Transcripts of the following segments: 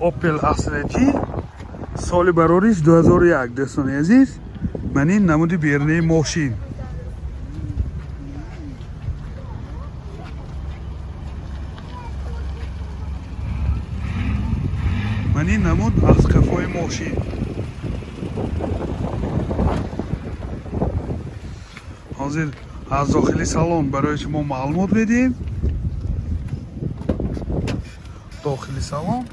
Opel Astra G, соли барориш 2001. Дӯстони азиз, ман ин намуди берунаи мошин. Ман ин намуд аз қафои мошин. Ҳозир аз дохили салон барои шумо маълумот медиҳем. Дохили салон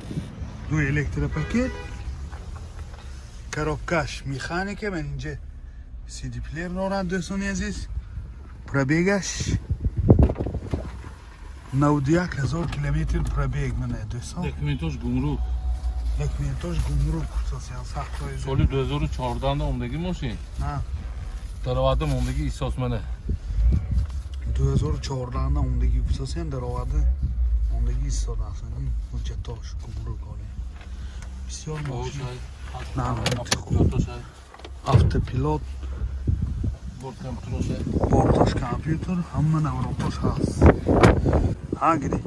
ду электропакет, коробкаш механика, ман инҷа CD плеер дорад. Дӯстони азиз, пробегаш 91 ҳазор километр пробег, мана, дӯстон. Документош гумрук. Документош гумрук, хусусан сахтҳои. Соли 2014 да омдагӣ мошин. Дароварда мондагӣ исос мана. 2014 омдагӣ, хусусан дароварда мондагӣ истодаст. Ҳуҷҷатош гумрук оле, бисёр мошин автопилот, бортош компютер, ҳама наворотош ҳаст. Ҳа, гири,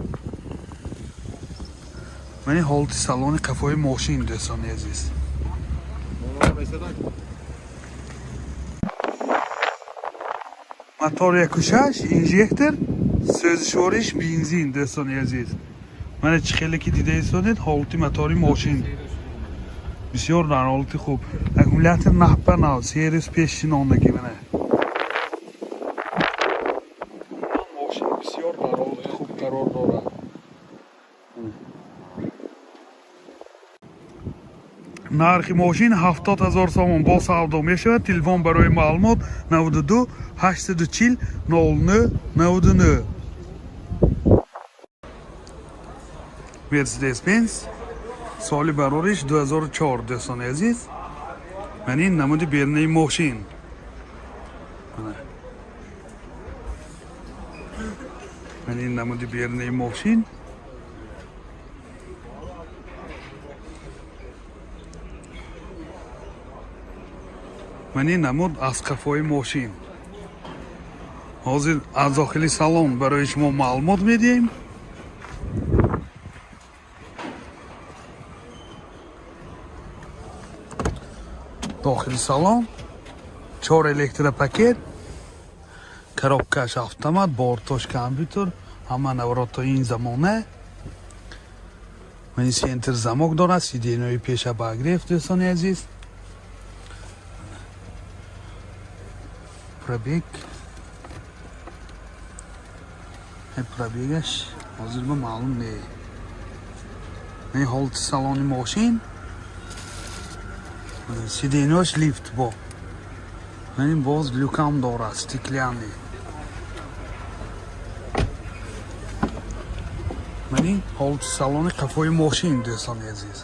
мани ҳолати салони қафои мошин, дӯстони азиз. Мотор 1.6 инжектор, сӯзишвориш бензин. Дӯстони азиз, мана чӣ хеле ки дида истодед, ҳолати мотори мошин бисёр дар ҳолати хуб, аккумулятор нав ба нав, 3 рӯз пеш шинондагӣ. Мана, мошин бисёр дар ҳолати хуб қарор дорад. Нархи мошин 70 000 сомон, бо савдо мешавад. Телефон барои маълумот 92 840 09 99. Мерседес Бенз, соли барориш 2004. Дӯстони азиз, ман ин намуди берунаи мошин. Мана. Ман ин намуди берунаи мошин. Ман ин намуд аз қафои мошин. Ҳозир аз дохили салон барои шумо маълумот медиҳем. Дохили салон чор электропакет, коробкаш автомат, бортош компютер, ҳама наворотҳои ин замона. Мани центр замок дорад, сиденьяҳои пеша обогрев. Дӯстони азиз, пробег, пробегаш ҳозир ба маълум не. Ин ҳолати салони мошин, сиденьяш лифт бо ин боз люкам дорад, стеклянный. Ман ин ҳолати салони қафои мошин, дӯстони азиз.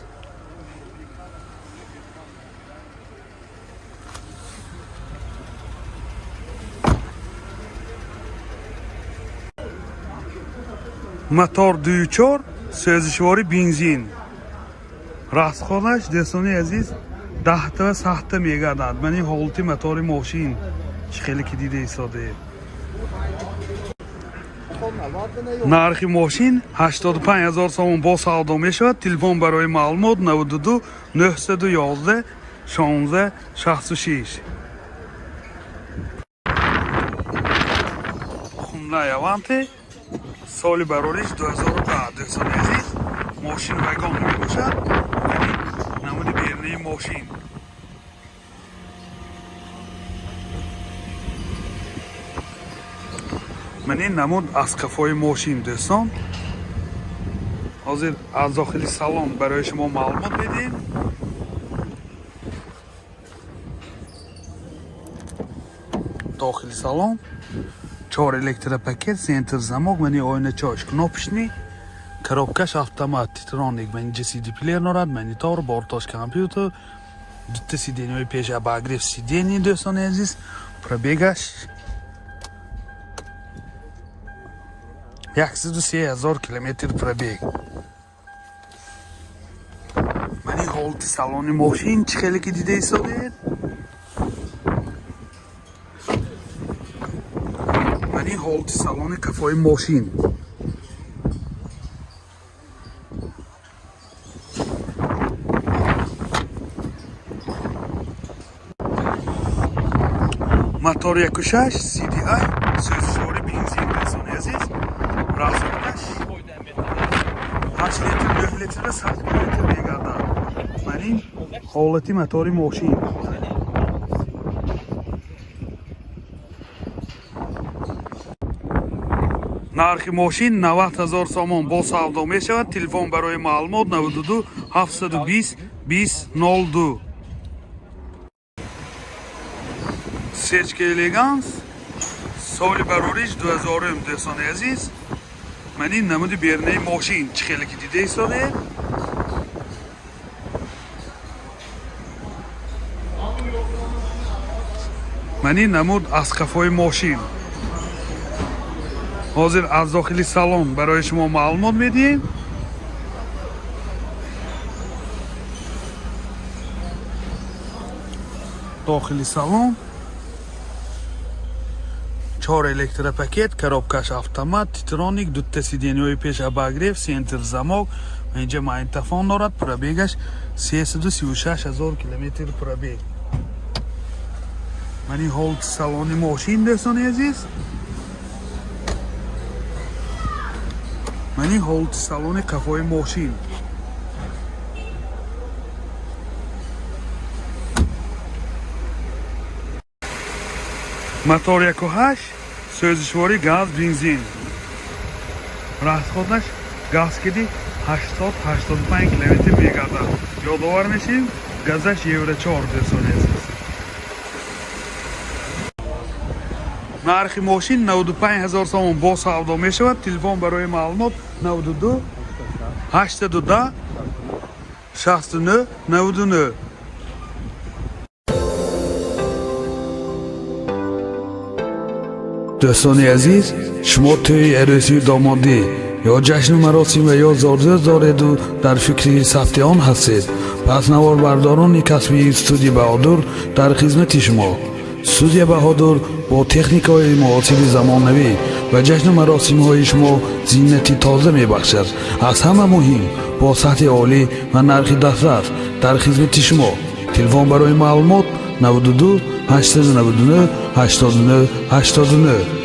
Мотор 2.4, сӯзишвори бензин. Расходаш, дӯстони азиз, 10-та ва 100-та мегардад. Ман ин ҳолати мотори мошин, чӣ хеле ки дида истодаед. Нархи мошин 85 ҳазор сомон, бо савдо мешавад. Телефон барои маълумот 92 911 16 66. Хундай Аванте, соли барориш 2010. Дӯстони азиз, мошин вагон мебошад. Намуди берунаи мошин. Ман ин намуд аз қафои мошин. Дӯстон, ҳозир аз дохили салон барои шумо маълумот медиҳем. Дохили салон чор электропакет, центр замок, мани ойначош кнопочный, коробкаш автомат титроник, мани CD плеер дорад, монитор, бортош компютер, дута сиденьяҳои пеш обогрев сиденья. Дӯстони азиз, пробегаш 103 000 километр пробег. Мани ҳолати салони мошин, чӣ хеле ки дида истодед. Мани ҳолати салони қафои мошин. Мотор 1.6 CDI, сӯзишвори бензин, дӯстони азиз. Расходаш 8 литр, 9 литр ва 100 километр мегардад. Ман ин ҳолати мотори мошин. Нархи мошин 90 ҳазор сомон, бо савдо мешавад. Телефон барои маълумот 92 720 20 02. Сечка Элеганс, соли барориш 2000, дӯстони азиз. Ман ин намуди берунаи мошин, чӣ хеле ки дида истодаед. Ман ин намуд аз қафои мошин. Ҳозир аз дохили салон барои шумо маълумот медиҳем. Дохили салон чор электропакет, коробкаш автомат, титроник, дутта сиденьяҳои пеш обогрев, центр замок, инҷа магнитофон дорад. Пробегаш 336 ҳазор километр пробег. Ман ин ҳолати салони мошин, дӯстони азиз. Ман ин ҳолати салони қафои мошин. Мотор 1.8, сӯзишворӣ газ, бензин. Расходаш газ киди 80-85 километр мегардад. Ёдовар мешем, газаш Евро 4, дӯстони азиз. Нархи мошин 95 ҳазор сомон, бо савдо мешавад. Телефон барои маълумот 92 810 69 99. Дӯстони азиз, шумо тӯи арӯсию домодӣ ё ҷашну маросим ва ё зодрӯз дореду дар фикри сабти он ҳастед, пас наворбардорони касбии студия Баҳодур дар хизмати шумо. Студия Баҳодур бо техникаҳои муосири замонавӣ ба ҷашну маросимҳои шумо зинати тоза мебахшад. Аз ҳама муҳим, бо сатҳи олӣ ва нархи дастрас дар хизмати шумо. Телефон барои маълумот 92 899 89 89.